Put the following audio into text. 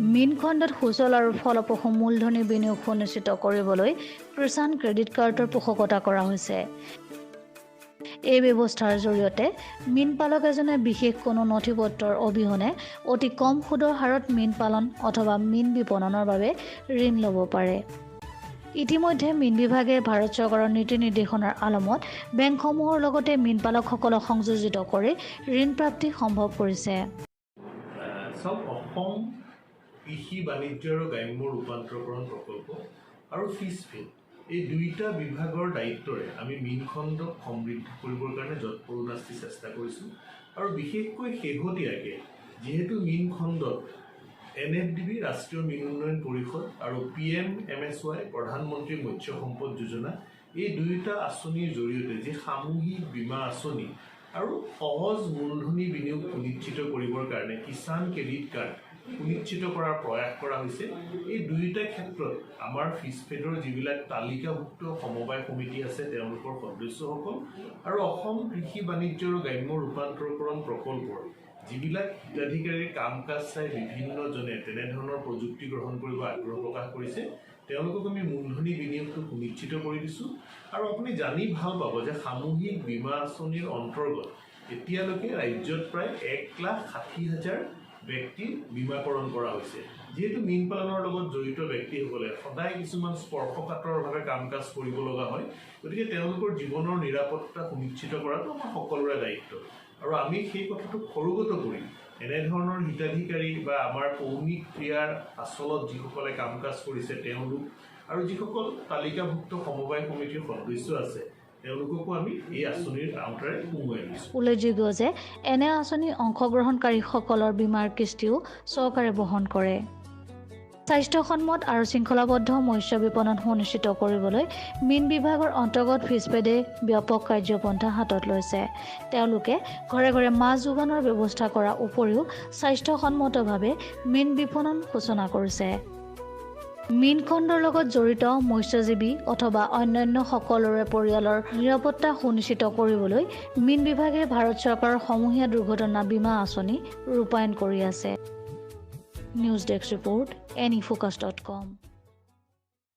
মীন খণ্ডত সুচল আৰু ফলপ্ৰসূ মূলধনী বিনিয়োগ সুনিশ্চিত কৰিবলৈ কিষাণ ক্ৰেডিট কাৰ্ডৰ পোষকতা কৰা হৈছে। এই ব্যৱস্থাৰ জৰিয়তে মীন পালক এজনে বিশেষ কোনো নথি পত্ৰৰ অবিহনে অতি কম সুদৰ হাৰত মীন পালন অথবা মীন বিপণনৰ বাবে ঋণ ল'ব পাৰে। ইতিমধ্যে মীন বিভাগে ভাৰত চৰকাৰৰ নীতি নিৰ্দেশনাৰ আলমত বেংকসমূহৰ লগতে মীন পালকসকলক সংযোজিত কৰি ঋণ প্ৰাপ্তি সম্ভৱ কৰিছে। চাওক, অসম কৃষি বাণিজ্য আৰু গ্ৰাম্য ৰূপান্তৰকৰণ প্ৰকল্প আৰু ফিছফেড, এই দুইটা বিভাগৰ দায়িত্বৰে আমি মীন খণ্ডক সমৃদ্ধ কৰিবৰ কাৰণে যৎপৰোনাস্তি চেষ্টা কৰিছোঁ। আৰু বিশেষকৈ শেহতীয়াকৈ যিহেতু মীন খণ্ডত এনএফডিবি, ৰাষ্ট্ৰীয় মীন উন্নয়ন পৰিষদ আৰু পিএমএমএছৱাই, প্ৰধানমন্ত্ৰী মৎস্য সম্পদ যোজনা, এই দুয়োটা আঁচনিৰ জৰিয়তে যি সামূহিক বীমা আঁচনি আৰু সহজ মূলধনী বিনিয়োগ সুনিশ্চিত কৰিবৰ কাৰণে কিষাণ ক্ৰেডিট কাৰ্ড সুনিশ্চিত কৰাৰ প্ৰয়াস কৰা হৈছে, এই দুয়োটা ক্ষেত্ৰত আমাৰ ফিছফেডৰ যিবিলাক তালিকাভুক্ত সমবায় সমিতি আছে, তেওঁলোকৰ সদস্যসকল আৰু অসম কৃষি বাণিজ্য আৰু গ্ৰাম্য ৰূপান্তৰকৰণ প্ৰকল্পৰ যিবিলাক হিতাধিকাৰীৰ কাম কাজ চাই বিভিন্নজনে তেনেধৰণৰ প্ৰযুক্তি গ্ৰহণ কৰিব আগ্ৰহ প্ৰকাশ কৰিছে, তেওঁলোকক আমি মূলধনী বিনিয়োগটো সুনিশ্চিত কৰি দিছোঁ। আৰু আপুনি জানি ভাল পাব যে সামূহিক বীমা আঁচনিৰ অন্তৰ্গত এতিয়ালৈকে ৰাজ্যত প্ৰায় 1,60,000 ব্যক্তিৰ বীমাকৰণ কৰা হৈছে। যিহেতু মীন পালনৰ লগত জড়িত ব্যক্তিসকলে সদায় কিছুমান স্পৰ্শকাতৰভাৱে কাম কাজ কৰিব লগা হয়, গতিকে তেওঁলোকৰ জীৱনৰ নিৰাপত্তা সুনিশ্চিত কৰাটো আমাৰ সকলোৰে দায়িত্ব। আৰু আমি সেই কথাটো সাৰোগত কৰি এনেধৰণৰ হিতাধিকাৰী বা আমাৰ পৌণিক ক্ৰিয়াৰ আচলত যিসকলে কাম কাজ কৰিছে তেওঁলোক আৰু যিসকল তালিকাভুক্ত সমবায় সমিতিৰ সদস্য আছে, তেওঁলোককো আমি এই আঁচনিৰ আওতাৰে সুমুৱাই লৈছোঁ। উল্লেখযোগ্য যে এনে আঁচনি অংশগ্ৰহণকাৰীসকলৰ বীমাৰ কিস্তিও চৰকাৰে বহন কৰে। স্বাস্থ্যসন্মত আৰু শৃংখলাবদ্ধ মৎস্য বিপণন সুনিশ্চিত কৰিবলৈ মীন বিভাগৰ অন্তৰ্গত ফিছফেডে ব্যাপক কাৰ্যপন্থা হাতত লৈছে। তেওঁলোকে ঘৰে ঘৰে মাছ যোগানৰ ব্যৱস্থা কৰাৰ উপৰিও স্বাস্থ্যসন্মতভাৱে মীন বিপণন সূচনা কৰিছে। মীন খণ্ডৰ লগত জড়িত মৎস্যজীৱী অথবা অন্যান্য সকলোৰে পৰিয়ালৰ নিৰাপত্তা সুনিশ্চিত কৰিবলৈ মীন বিভাগে ভাৰত চৰকাৰৰ সমূহীয়া দুৰ্ঘটনা বীমা আঁচনি ৰূপায়ণ কৰি আছে। News desk report, anyfocus.com.